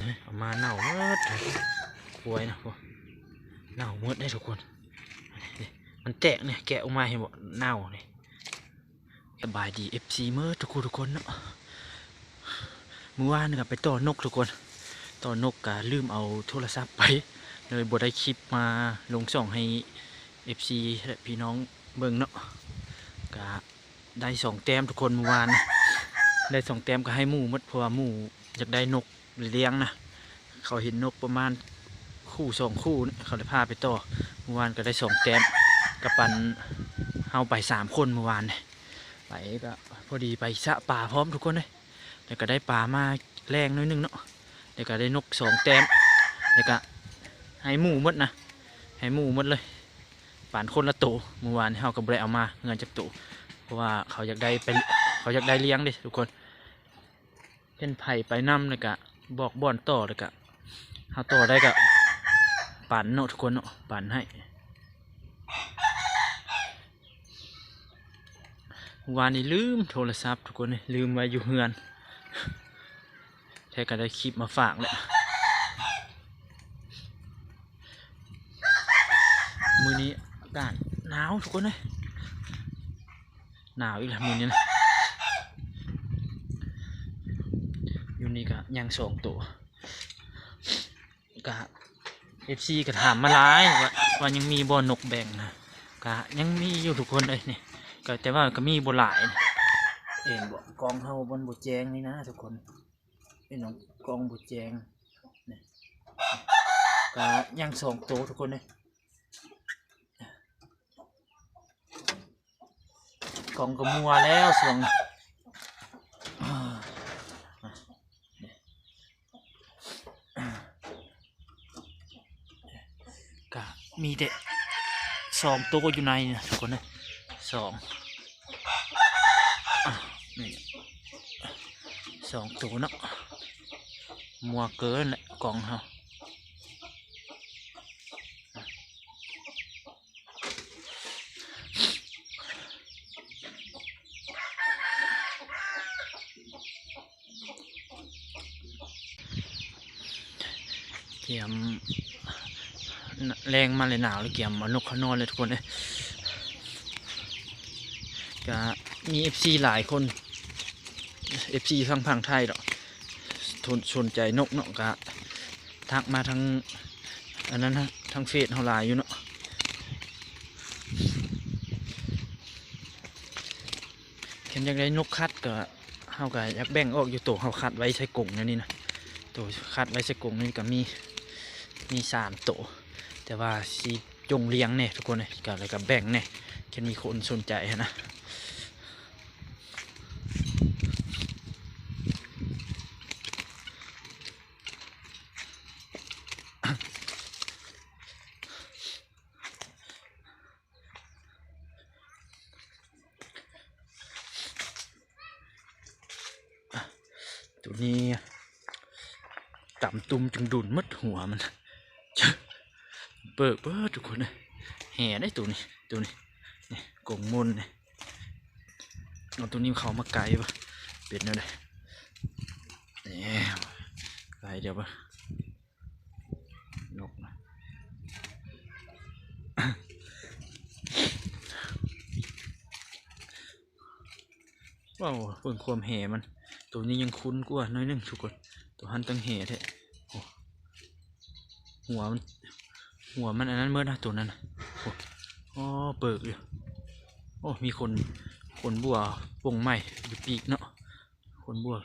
ເອົາມາເນົ່າໝົດ ຄວາຍນະ ໂອ້ ເນົ່າໝົດເດ້ທຸກຄົນ. ນີ້ ມັນແຕກນີ້ ແກະອອກມາເຫັນບໍ່ ເນົ່ານີ້. ສະບາຍດີ ເອັຟຊີ ເໝິດທຸກຜູ້ທຸກຄົນເນາະ. ມື້ວານກໍໄປຕໍ່ນົກທຸກຄົນ ຕໍ່ນົກກໍລືມເອົາໂທລະສັບໄປ ເລີຍບໍ່ໄດ້ຄລິບມາລົງຊ່ອງໃຫ້ ເອັຟຊີ ແລະ ພີ່ນ້ອງເບິ່ງເນາະ. ກະໄດ້ສອງແຕ້ມທຸກຄົນ ມື້ວານນະ ໄດ້ສອງແຕ້ມ ກໍໃຫ້ໝູ່ໝົດ ເພາະວ່າໝູ່ຢາກໄດ້ນົກ ລ້ຽງນະ. ເຂົາເຫັນນົກປະມານຄູ່ສອງຄູ່ ເຂົາເລີຍພາໄປຕໍ່. ມື້ວານກໍໄດ້ສອງແຕ້ມ ກໍປັນເຮົາໄປສາມຄົນມື້ວານນີ້ ໄປກໍພໍດີໄປສະປາພ້ອມທຸກຄົນເລີຍ. ແລ້ວກໍໄດ້ປາມາແລງໜ້ອຍໜຶ່ງເນາະ ແລ້ວກໍໄດ້ນົກສອງແຕ້ມ ແລ້ວກໍໃຫ້ໝູ່ໝົດນະ ໃຫ້ໝູ່ໝົດເລີຍ ປັນຄົນລະໂຕ. ມື້ວານນີ້ເຮົາກໍບໍ່ໄດ້ເອົາມາເຮືອນຈັກໂຕ ເພາະວ່າເຂົາຢາກໄດ້ໄປ ເຂົາຢາກໄດ້ລ້ຽງເດ້ທຸກຄົນ. ເຫັນໃຜໄປນຳ ແລ້ວກະບອກບ່ອນຕໍ່ ແລ້ວກະເຮົາຕໍ່ໄດ້ກະປັນເນາະທຸກຄົນເນາະ ປັນໃຫ້. ວານນີ້ລືມໂທລະສັບທຸກຄົນເອີຍ ລືມໄວ້ຢູ່ເຮືອນ ແທ້ກະໄດ້ຄລິບມາຝາກແຫຼະ. ມື້ນີ້ອາກາດໜາວທຸກຄົນເອີຍ ໜາວອີກແລ້ວມື້ນີ້ນະ. ຢູ່ນີ້ກະຍັງສອງໂຕ ກະ ເອັຟຊີ ກະຖາມມາຫຼາຍວ່າ ວ່າຍັງມີບໍ່ນົກແບງນະ ກະຍັງມີຢູ່ທຸກຄົນເອີຍນີ້ ກະແຕ່ວ່າກະມີບໍ່ຫຼາຍ. ເຫັນບໍ່ ກ້ອງເຮົາມັນບໍ່ແຈ້ງນີ້ນະທຸກຄົນ ເຫັນບໍ່ ກ້ອງບໍ່ແຈ້ງນີ້ ກະຍັງສອງໂຕທຸກຄົນເອີຍ. ກ້ອງກໍມົວແລ້ວຊ່ວງນີ້ ກະມີແຕ່ສອງໂຕຢູ່ໃນນີ້ນະທຸກຄົນເອີຍ ສອງ ອ່ະ ນີ້ ສອງໂຕເນາະ ມົວເກີນແຫຼະກ້ອງເຮົາ. ກຽມ ແລງມາແລ້ວໜາວ ແລ້ວກຽມເອົານົກເຂົ້ານອນເລີຍທຸກຄົນເອີຍ. ກະມີເອັຟຊີຫຼາຍຄົນ ເອັຟຊີທາງຝັ່ງໄທດອກ ສົນ ສົນໃຈນົກເນາະ ກະທັກມາທາງ ອັນນັ້ນນະ ທາງເຟສເຮົາຫຼາຍຢູ່ເນາະ. ຄັນຢາກໄດ້ນົກຂັດກໍ ເຮົາກໍຢາກແບ່ງອອກຢູ່ ໂຕເຮົາຂັດໄວ້ໃສ່ກົງແນວນີ້ນະ ໂຕຂັດໄວ້ໃສ່ກົງນີ້ກໍມີ ມີສາມໂຕ ແຕ່ວ່າຊິຈົ່ງລ້ຽງແດ່ທຸກຄົນເອີຍ ກໍ ແລ້ວກໍແບ່ງແດ່ ຄັນມີຄົນສົນໃຈຫັ້ນນະ. ໂຕນີ້ຕຳຕຸ່ມຈຶ່ງດຸນໝົດຫົວມັນ ເປີກເບີດທຸກຄົນເອີຍ. ແຫ່ໄດ໋ໂຕນີ້ ໂຕນີ້ ນີ້ ກົງມົນນີ້ ເອົາໂຕນີ້ເຂົ້າມາໄກວະ ເປັນແນວໃດ ນີ້ ໄກດຽວວະ. ນົກນະ ວ້າວ ເບິ່ງຄວາມແຫ່ມັນ ໂຕນີ້ຍັງຄຸ້ນກວ່າໜ້ອຍໜຶ່ງທຸກຄົນ ໂຕຫັ້ນຕັ້ງແຫ່ແທ້. ໂອ້ ຫົວມັນ ຫົວມັນອັນນັ້ນເໝິດນະ ໂຕນັ້ນນະ. ໂອ້ ອໍ ເປີກຢູ່. ໂອ້ ມີຂົນ ຂົນບົວປົງໃໝ່ຢູ່ປີກເນາະ ຂົນບົວ.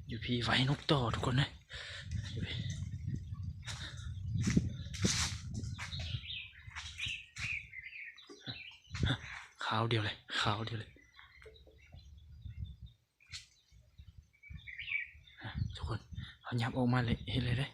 ຢູ່ພີ້ໄຫວ້ນົກຕໍ່ທຸກຄົນເອີຍ ຄາວດຽວເລີຍ ຄາວດຽວເລີຍ. ທຸກຄົນ ເຮົາຫຍັບອອກມາເລີຍ ເຮັດເລີຍເດ້.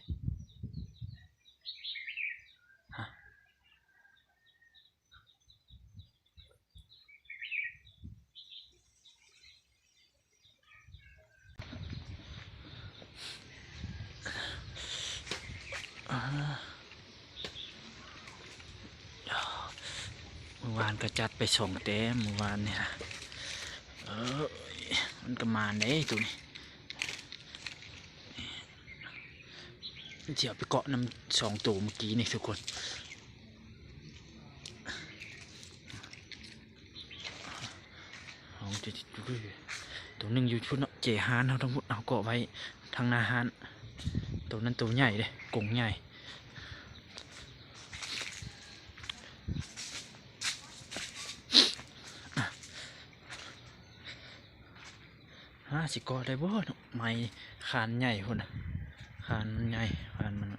ອ່າ ມື້ວານກໍຈັດໄປສອງແຕ້ມມື້ວານນີ້ນະ. ເອີຍ ມັນກໍມານເດ້ໂຕນີ້. ຊິເອົາໄປເກາະນຳສອງໂຕມື້ກີ້ນີ້ທຸກຄົນ. ໂຕໜຶ່ງຢູ່ພຸ້ນເນາະ ເຈຮ້ານເຮົາທັງໝົດ ເຮົາເກາະໄວ້ທາງໜ້າຮ້ານ. ໂຕນັ້ນໂຕໃຫຍ່ເດ້ ກົງໃຫຍ່. ຫາຊິເກາະໄດ້ບໍ່ເນາະ ໄມ້ຄານໃຫຍ່ພຸ້ນນະ. ຄານມັນໃຫຍ່ ຄານມັນ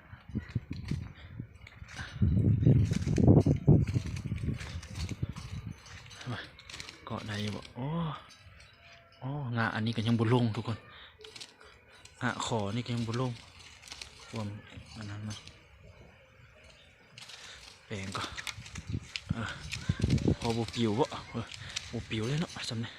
ເກາະໄດ້ຢູ່ບໍ່? ໂອ້ ໂອ້ ງາອັນນີ້ກໍຍັງບໍ່ລົງທຸກຄົນ. ງາຂໍນີ້ກໍຍັງບໍ່ລົງ ຄວາມອັນນັ້ນມັນ. ແປງກໍ ເອີ ພໍບໍ່ປິວບໍ່? ເອີ ບໍ່ປິວເລີຍເນາະ ຊ່ຳນີ້.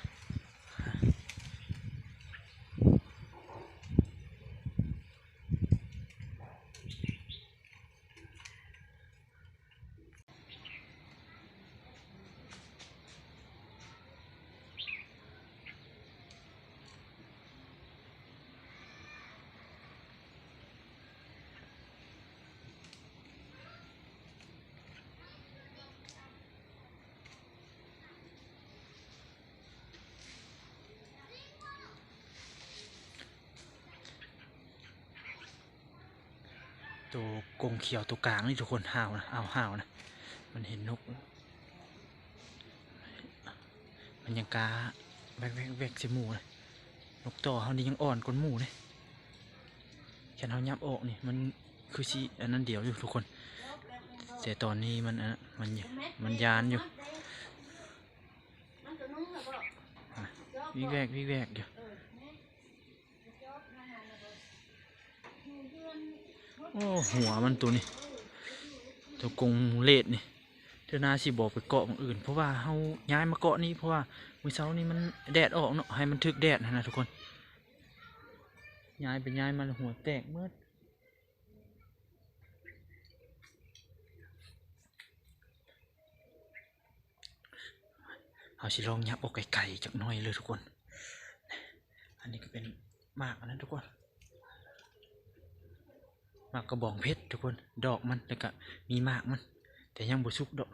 ໂຕກົງຂຽວໂຕກາງນີ້ທຸກຄົນ ຫາວນະ ເອົາ ຫາວນະ. ມັນເຫັນນົກ ມັນຍັງກາແວັກໆໆໃສ່ໝູ່ນະ. ນົກຕໍ່ເຮົານີ້ຍັງອ່ອນກວ່າໝູ່ເດ້. ຄັນເຮົາຫຍັບອອກນີ້ ມັນຄືຊິອັນນັ້ນດຽວຢູ່ທຸກຄົນ ແຕ່ຕອນນີ້ມັນ ອັນ ມັນ ມັນຢ້ານຢູ່ ວິກແວກ ວິກແວກຢູ່. ໂອ້ ຫົວມັນໂຕນີ້ ໂຕກົງເລດນີ້ ເທື່ອໜ້າຊິບໍ່ໄປເກາະໝ່ອງອື່ນ ເພາະວ່າເຮົາຍ້າຍມາເກາະນີ້ ເພາະວ່າມື້ເຊົ້ານີ້ມັນແດດອອກເນາະ ໃຫ້ມັນຖືກແດດຫັ້ນນະທຸກຄົນ. ຍ້າຍໄປຍ້າຍມາແລ້ວຫົວແຕກໝົດ. ເຮົາຊິລອງຫຍັບອອກໄກໆຈັກໜ້ອຍເລີຍທຸກຄົນ. ອັນນີ້ກໍເປັນໝາກອັນນັ້ນທຸກຄົນ ໝາກກະບອງເພັດທຸກຄົນ ດອກມັນ ແລ້ວກະມີໝາກມັນ ແຕ່ຍັງບໍ່ສຸກດອກ.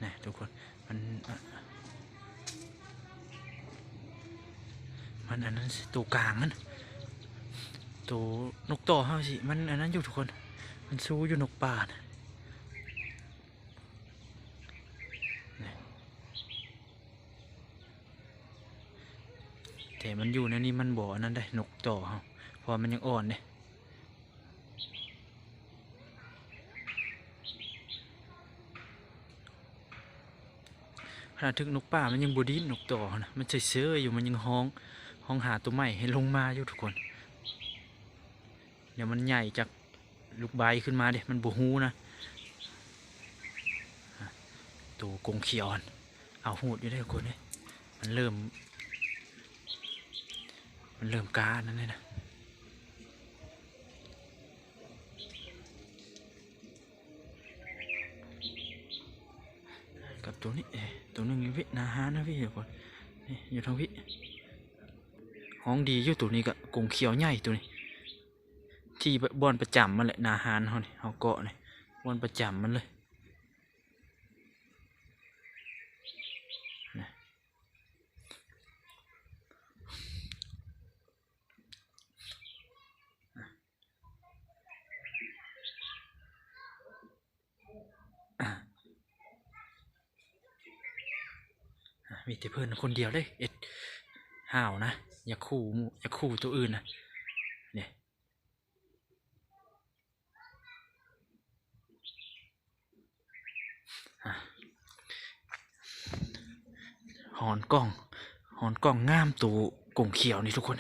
ນະທຸກຄົນ ມັນ ມັນອັນນັ້ນ ໂຕກາງມັນ ໂຕນົກຕໍ່ເຮົາຊິ ມັນອັນນັ້ນຢູ່ທຸກຄົນ ມັນສູ້ຢູ່ນົກປ່ານະ. ແຕ່ມັນຢູ່ໃນນີ້ມັນບໍ່ອັນນັ້ນເດ້ ນົກຕໍ່ເຮົາ ເພາະວ່າມັນຍັງອ່ອນເດ້. ຂະໜາດຖືກນົກປ່າມັນຍັງບໍ່ດີ້ນ ນົກຕໍ່ເຮົານະ ມັນເຊີຍໆຢູ່ ມັນຍັງຮ້ອງ ຮ້ອງຫາໂຕໃໝ່ໃຫ້ລົງມາຢູ່ທຸກຄົນ. ແລ້ວມັນໃຫຍ່ຈາກລູກໃບຂຶ້ນມາເດ້ ມັນບໍ່ຮູ້ນະ. ໂຕກົງຂຽວຫັ້ນ ເອົາຫູດຢູ່ເດ້ທຸກຄົນເດ້ ມັນເລີ່ມ ມັນເລີ່ມການັ້ນເດ້ນະ. ກັບໂຕນີ້ ເອີ ໂຕໜຶ່ງຢູ່ພີ້ ໜ້າຮ້ານນະພີ້ ທຸກຄົນ ນີ້ຢູ່ທາງພີ້. ຮ້ອງດີຢູ່ໂຕນີ້ ກະກົງຂຽວໃຫຍ່ໂຕນີ້ ທີ່ບ່ອນປະຈຳມັນແຫຼະ ໜ້າຮ້ານເຮົານີ້ ເຮົາເກາະນີ້ ບ່ອນປະຈຳມັນເລີຍນະ. ມີແຕ່ເພິ່ນຄົນດຽວເດ້ເຮັດຫ້າວນະ ຢ່າຂູ່ໝູ່ ຢ່າຂູ່ໂຕອື່ນນະ ນີ້. ຮອນກ້ອງ ຮອນກ້ອງງາມ ໂຕກົງຂຽວນີ້ທຸກຄົນ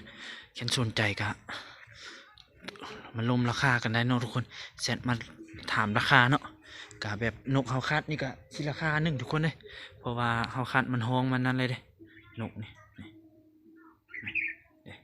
ຄັນສົນໃຈກະມາລົມລາຄາກັນໄດ້ເນາະທຸກຄົນ ແຊັດມາຖາມລາຄາເນາະ. ກະແບບນົກເຮົາຄັດນີ້ກະຊິລາຄາໜຶ່ງທຸກຄົນເດ້ ເພາະວ່າເຮົາຄັດມັນຮ້ອງມັນນັ້ນເລີຍເດ້ ນົກນີ້ ນີ້ ນີ້ເດ້.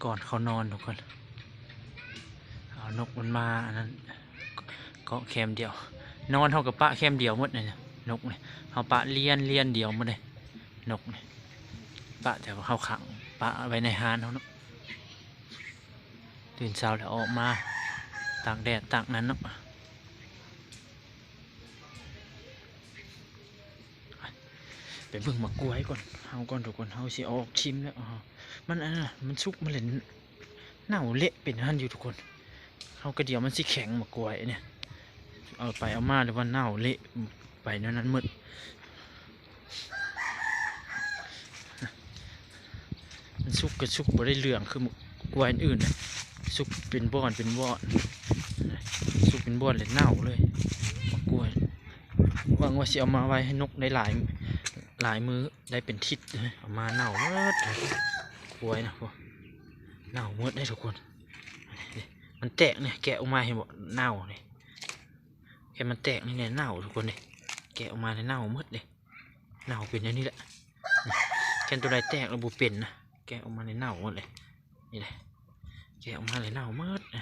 ກ່ອນເຂົານອນທຸກຄົນ ເອົານົກມັນມາອັນນັ້ນ ເກາະແຄມດຽວ ນອນເຮົາກໍປະແຄມດຽວໝົດນີ້ ນົກນີ້ ເຮົາປະລຽນ ລຽນດຽວໝົດເດ້ ນົກນີ້ ປະແຕ່ເຮົາຂັງ ປະໄວ້ໃນຮ້ານເຮົາເນາະ ຕື່ນເຊົ້າແລ້ວອອກມາຕາກແດດຕາກນັ້ນເນາະ. ໄປເບິ່ງໝາກກ້ວຍກ່ອນ ເຮົາກ່ອນທຸກຄົນ ເຮົາຊິເອົາອອກຖິ້ມແລ້ວ ມັນອັນນັ້ນ ມັນສຸກມາແລ້ວເນົ່າເລະເປັນຫັ້ນຢູ່ທຸກຄົນ ເຮົາກະດຽວມັນຊິແຂງໝາກກ້ວຍນີ້ ເອົາໄປເອົາມາແລ້ວວ່າເນົ່າເລະໄປແນວນັ້ນໝົດ. ມັນສຸກກໍສຸກບໍ່ໄດ້ເຫຼືອງຄືໝາກກ້ວຍອັນອື່ນນະ ສຸກເປັນບ່ອນເປັນບ່ອນ ສຸກເປັນບ່ອນແລ້ວເນົ່າເລີຍໝາກກ້ວຍ. ຫວັງວ່າຊິເອົາມາໄວ້ໃຫ້ນົກໄດ້ຫຼາຍ ຫຼາຍມື້ ໄດ້ເປັນທິດ ເອົາມາເນົ່າໝົດ ກ້ວຍນະ ເນົ່າໝົດເດ້ທຸກຄົນ. ມັນແຕກນີ້ ແກະອອກມາເຫັນບໍ່ ເນົ່ານີ້ ແຄ່ມັນແຕກນີ້ແຫຼະເນົ່າທຸກຄົນເດ້ ແກະອອກມາແລ້ວເນົ່າໝົດເດ້ ເນົ່າເປັນແນວນີ້ແຫຼະ. ແຄ່ໂຕໃດແຕກແລ້ວບໍ່ເປັນນະ ແກະອອກມາແລ້ວເນົ່າໝົດເລີຍ ນີ້ແຫຼະ ແກະອອກມາແລ້ວເນົ່າໝົດນະ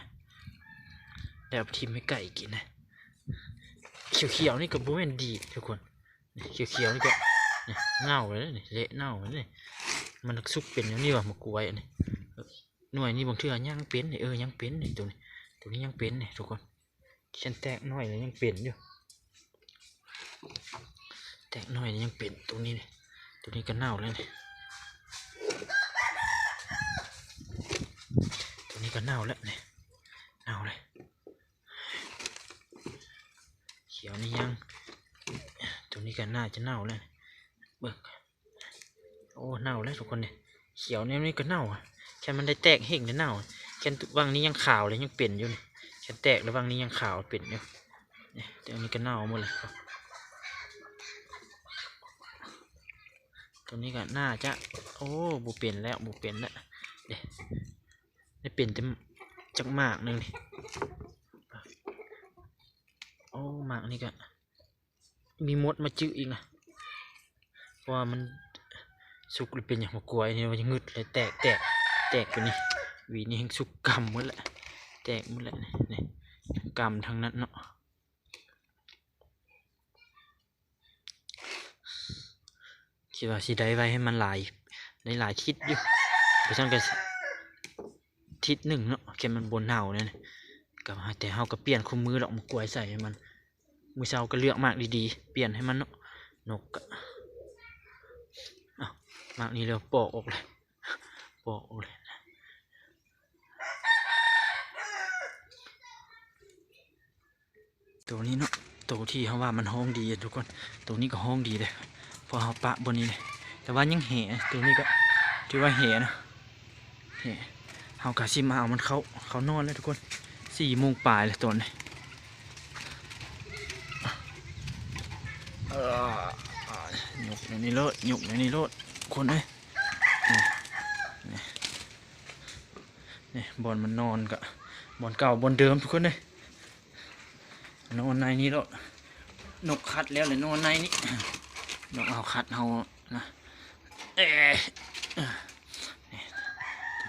ແລ້ວເອົາໄປຖິ້ມໃຫ້ໄກ່ກິນນະ. ຂຽວໆນີ້ກໍບໍ່ແມ່ນດີດທຸກຄົນ ນີ້ຂຽວໆນີ້ກໍ ນີ້ເນົ່າແລ້ວນີ້ ເລະເນົ່າແລ້ວນີ້ ມັນສຸກເປັນແນວນີ້ວ່າໝາກກ້ວຍອັນນີ້ ໜ່ວຍນີ້ບາງເທື່ອຍັງເປັນນີ້ ເອີ ຍັງເປັນນີ້ ໂຕນີ້ ໂຕນີ້ຍັງເປັນນີ້ທຸກຄົນ ແຄ່ນແຕກໜ້ອຍແລ້ວຍັງເປັນຢູ່ ແຕກໜ້ອຍແລ້ວຍັງເປັນ ໂຕນີ້ນີ້ ໂຕນີ້ກໍເນົ່າແລ້ວນີ້ ໂຕນີ້ກໍເນົ່າແລ້ວນີ້ ເນົ່າແລ້ວ ຂຽວນີ້ຍັງ ໂຕນີ້ກໍໜ້າຈະເນົ່າແລ້ວ ເບິ່ງ ໂອ້ ເນົ່າແລ້ວທຸກຄົນນີ້ ຂຽວແນວນີ້ກໍເນົ່າ ແຄ່ມັນໄດ້ແຕກແຫ້ງແລ້ວເນົ່າ ແຄ່ຫວ່າງນີ້ຍັງຂາວເລີຍ ຍັງເປັນຢູ່ນີ້ ແຄ່ແຕກແລ້ວຫວ່າງນີ້ຍັງຂາວເປັນຢູ່ ນີ້ ແຕ່ອັນນີ້ກໍເນົ່າໝົດເລີຍ ໂຕນີ້ກໍໜ້າຈະ ໂອ້ ບໍ່ເປັນແລ້ວ ບໍ່ເປັນແລ້ວ ເດ້ ໄດ້ເປັນແຕ່ຈັກໝາກໜຶ່ງນີ້ ໂອ້ ໝາກນີ້ກໍມີມົດມາຈື່ອີກນະ ເພາະວ່າມັນສຸກແລ້ວເປັນຫຍັງ ໝາກກ້ວຍນີ້ວ່າຈະງຶດເລີຍ ແຕກ ແຕກ ແຕກໄປນີ້ ຫວີນີ້ແຮ່ງສຸກກຳໝົດແຫຼະ ແຕກໝົດແຫຼະນີ້ ກຳທັງນັ້ນເນາະ. ຄິດວ່າຊິໄດ້ໄວ້ໃຫ້ມັນຫຼາຍ ໄດ້ຫຼາຍທິດຢູ່ ບໍ່ຊັ້ນກໍທິດໜຶ່ງເນາະ ແຄ່ມັນບໍ່ເນົ່າແນວນີ້ ກໍແຕ່ເຮົາກໍປ່ຽນຄູ່ມື້ດອກ ໝາກກ້ວຍໃສ່ໃຫ້ມັນ ມື້ເຊົ້າກໍເລືອກໝາກດີໆ ປ່ຽນໃຫ້ມັນເນາະ ນົກກໍ ເອົາ ໝາກນີ້ແລ້ວປອກອອກເລີຍ ປອກອອກເລີຍ. ໂຕນີ້ເນາະ ໂຕທີ່ເຮົາວ່າມັນຮ້ອງດີທຸກຄົນ ໂຕນີ້ກໍຮ້ອງດີເດ້ ເພາະເຮົາປະບ່ອນນີ້ເດ້ ແຕ່ວ່າຍັງແຫ ໂຕນີ້ກໍຖືວ່າແຫນະ ແຫ ເຮົາກໍຊິມາເອົາມັນເຂົ້າ ເຂົ້ານອນແລ້ວທຸກຄົນ ສີ່ໂມງປາຍແລ້ວຕອນນີ້ ເອີ ຍົກແນວນີ້ໂລດ ຍົກແນວນີ້ໂລດ ຄົນເອີຍ ນີ້ ນີ້ ນີ້ ບ່ອນມັນນອນກໍບ່ອນເກົ່າບ່ອນເດີມທຸກຄົນເອີຍ ນອນໃນນີ້ໂລດ ນົກຄັດແລ້ວແຫຼະ ນອນໃນນີ້ ນົກເຮົາຄັດເຮົານະ ເອີ ນີ້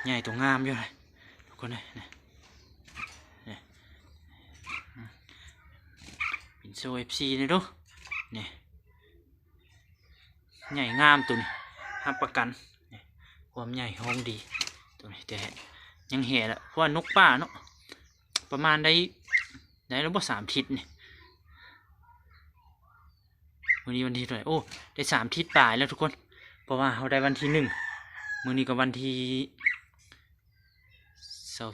ໃຫຍ່ໂຕງາມຢູ່ເລີຍ ທຸກຄົນເອີຍ ນີ້ ນີ້ ເປັນໂຊເອັຟຊີນີ້ດູ ນີ້ ໃຫຍ່ງາມໂຕນີ້ ຮັບປະກັນ ຄວາມໃຫຍ່ຮ້ອງດີໂຕນີ້ ແຕ່ຍັງແຫລະ ເພາະວ່ານົກປ່າເນາະ ປະມານໄດ້ ໄດ້ແລ້ວບໍ່ ສາມທິດນີ້ ມື້ນີ້ວັນທີເທົ່າໃດ? ໂອ້ ໄດ້ສາມທິດປາຍແລ້ວທຸກຄົນ ເພາະວ່າເຮົາໄດ້ວັນທີໜຶ່ງ ມື້ນີ້ກໍວັນທີຊາວ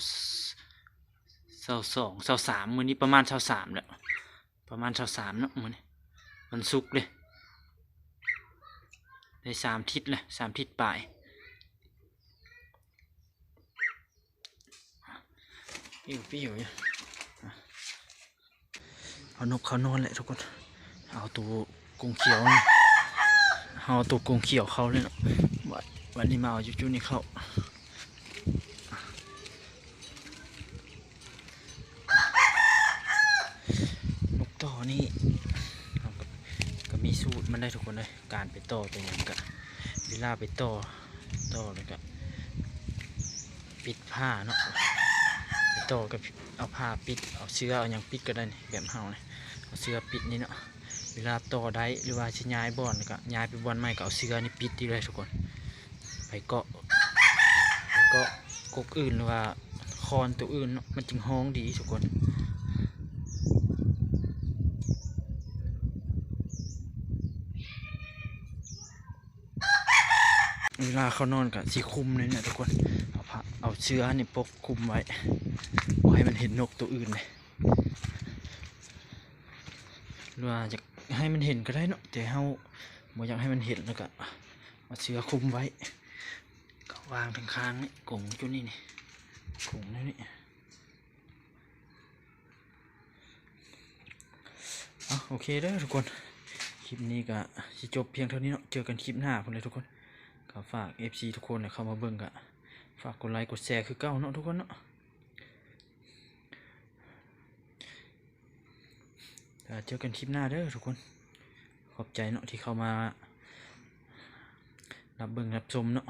ຊາວສອງ ຊາວສາມ ມື້ນີ້ປະມານຊາວສາມແລ້ວ ປະມານຊາວສາມເນາະ ມື້ນີ້ວັນສຸກເດ້ ໄດ້ສາມທິດແລ້ວ ສາມທິດປາຍ ປິວໆຢູ່. ເອົານົກເຂົ້ານອນແຫຼະທຸກຄົນ ເອົາໂຕກົງຂຽວນີ້ ເຮົາເອົາໂຕກົງຂຽວເຂົ້າເລີຍເນາະ ບາດ ບາດນີ້ມາເອົາຈຸດນີ້ເຂົ້າ. ນົກຕໍ່ນີ້ ເຮົາກໍ ກໍມີສູດມັນໄດ໋ທຸກຄົນເອີຍ ການໄປຕໍ່ໄປຫຍັງກະ ເວລາໄປຕໍ່ ຕໍ່ແລ້ວກະປິດຜ້າເນາະ ໄປຕໍ່ກໍເອົາຜ້າປິດ ເອົາເສື້ອເອົາຫຍັງປິດກໍໄດ້ນີ້ ແບບເຮົານີ້ ເອົາເສື້ອປິດນີ້ເນາະ ເວລາຕໍ່ໄດ້ ຫຼືວ່າຊິຍ້າຍບ່ອນ ແລ້ວກໍຍ້າຍໄປບ່ອນໃໝ່ ກໍເອົາເສື້ອນີ້ປິດອີກເລີຍທຸກຄົນ ໄປເກາະ ໄປເກາະກົກອື່ນ ຫຼືວ່າ ຄອນໂຕອື່ນເນາະ ມັນຈຶ່ງຮ້ອງດີທຸກຄົນ. ເວລາເຂົ້ານອນກໍຊິຄຸມເລີຍເນາະທຸກຄົນ ເອົາຜ້າ ເອົາເສື້ອນີ້ປົກຄຸມໄວ້ ບໍ່ໃຫ້ມັນເຫັນນົກໂຕອື່ນເດ້ ຫຼືວ່າຢາກໃຫ້ມັນເຫັນກໍໄດ້ເນາະ ແຕ່ເຮົາບໍ່ຢາກໃຫ້ມັນເຫັນ ແລ້ວກໍເອົາເສື້ອຄຸມໄວ້ ກໍວາງທາງຂ້າງນີ້ ກົງຈຸດນີ້ນີ້ ກົງແນວນີ້. ເອົາ ໂອເຄເດີທຸກຄົນ ຄລິບນີ້ກໍຊິຈົບພຽງເທົ່ານີ້ເນາະ ເຈີກັນຄລິບໜ້າພຸ້ນເລີຍທຸກຄົນ ກໍຝາກເອັຟຊີທຸກຄົນເຂົ້າມາເບິ່ງ ກໍຝາກກົດໄລກົດແຊຄືເກົ່າເນາະທຸກຄົນເນາະ ແລ້ວເຈີກັນຄລິບໜ້າເດີທຸກຄົນ ຂອບໃຈເນາະທີ່ເຂົ້າມາ ຮັບເບິ່ງຮັບຊົມເນາະ